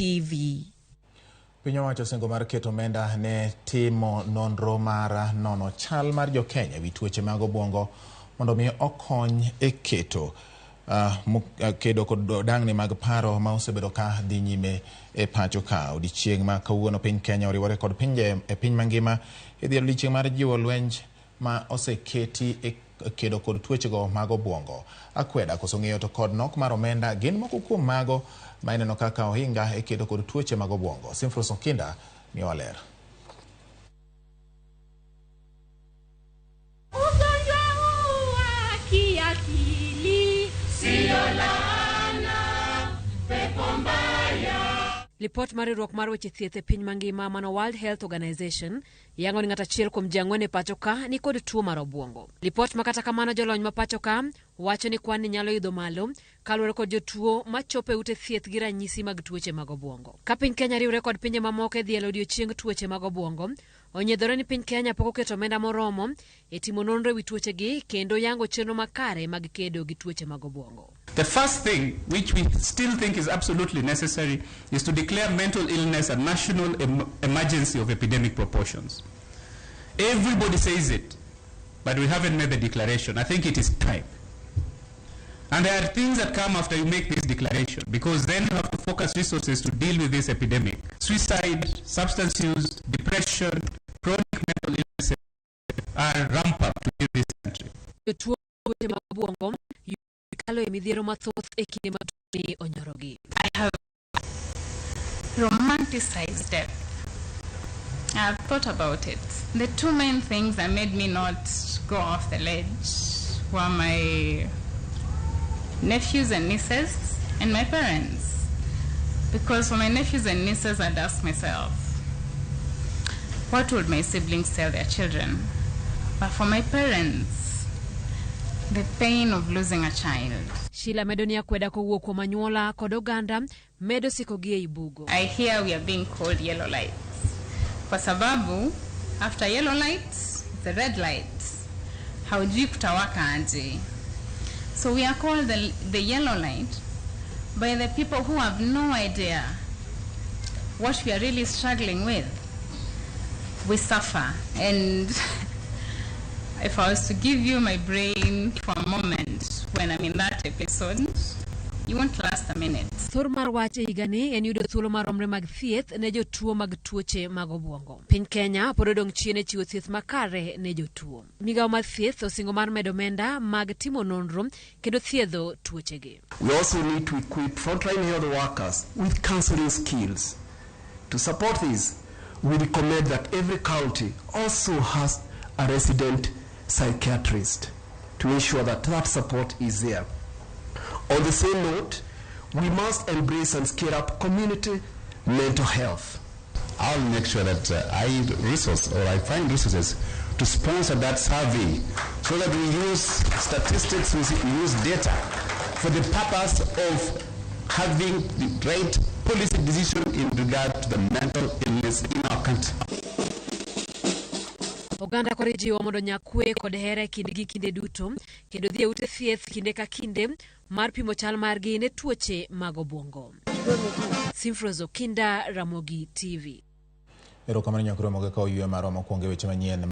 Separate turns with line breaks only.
TV.
Piny owacho osingo mar keto omenda ne timo nonro mar nono chal mar jokenya ewi tuoche mag obwongo mondo mi okony e keto kedo kod dang'ni mag paro ma osebedo ka dhi nyime e pacho ka. Odiechieng' ma kawuono piny Kenya oriwore kod pinje e piny mangima e dhier odiechieng' mar jiwo lwenj ma oseketi e kedo kod tuochego mag obwongo. Akweda koso ng'eyo to kod nok mar omenda gin moko kuom mago ma ineno kaka ohinga e kedo kod tuoche mag obwongo. Simfros Okinda miyowa ler.
Ugonjwa huu wa kiakili sio laana, pepo mbaya.
Lipot mar riwruok mar weche thieth e piny mangima mano World Health Organization yango ni ng'ato achiel kuom ji ang'wen e pacho ka ni kod tuo mar obwongo. Lipot ma kata kamano jolony ma pacho ka wacho ni kwan ni nyalo idho malo kaluwore kod jotuo machopo e ute thieth gi ranyisi mag tuoche mag obwongo. Ka piny Kenya riwre kod pinje mamoko e dhialo odiechieng tuoche mag obwongo, onyiedhore ni piny Kenya pok oketo omenda moromo e timo nonro ewi tuochegi kendo yango chenro makare mag kedo gi tuoche mag obwongo.
The first thing, which we still think is absolutely necessary, is to declare mental illness a national emergency of epidemic proportions. Everybody says it, but we haven't made the declaration. I think it is time. And there are things that come after you make this declaration, because then you have to focus resources to deal with this epidemic. Suicide, substance use, depression, chronic mental illness are rampant in this country.
Jotuo tuoche mag obwongo kalo e midhiero mathoth e kinde ma tuoni onyorogi.
I have romanticized death. I've thought about it. The two main things that made me not go off the ledge were my nephews and nieces and my parents. Because for my nephews and nieces, I'd ask myself, what would my siblings tell their children? But for my parents, the pain of losing a child.
Sheila medo ni akweda kowuok kuom anyuola kod oganda medo siko gi ei bugo.
I hear we are being called yellow lights. Kwa sababu after yellow lights, it's a red light. Haujui kutawaka aje. So we are called the yellow light by the people who have no idea what we are really struggling with. We suffer. And if I was to give you my brain for a moment when I'm in that episode, you won't last a minute.
Thor mar wach e higani en yudo thuolo maromre mag thieth ne jotuo mag tuoche mag obwongo. Piny Kenya pod odong' chien e chiwo thieth makare ne jotuo. Migawo mar thieth osingo mar medo omenda mag timo nonro kendo thiedho tuochegi.
We also need to equip frontline health workers with counseling skills. To support this, we recommend that every county also has a resident psychiatrist to ensure that that support is there. On the same note, we must embrace and scale up community mental health.
I'll make sure that I resource or I find resources to sponsor that survey so that we use statistics, we use data for the purpose of having the right policy decision in regard to the mental illness in our country.
Oganda koro ijiwo mondo nyakwe kod hera e kindgi kinde duto kendo dhi e ute thieth kinde ka kinde mar pimo chal margi ne tuoche mag obwongo. Simfros Okinda, Ramogi TV.
Erokamano nyakwar Ramogi ka oywe marwa mokwongo e weche manyien.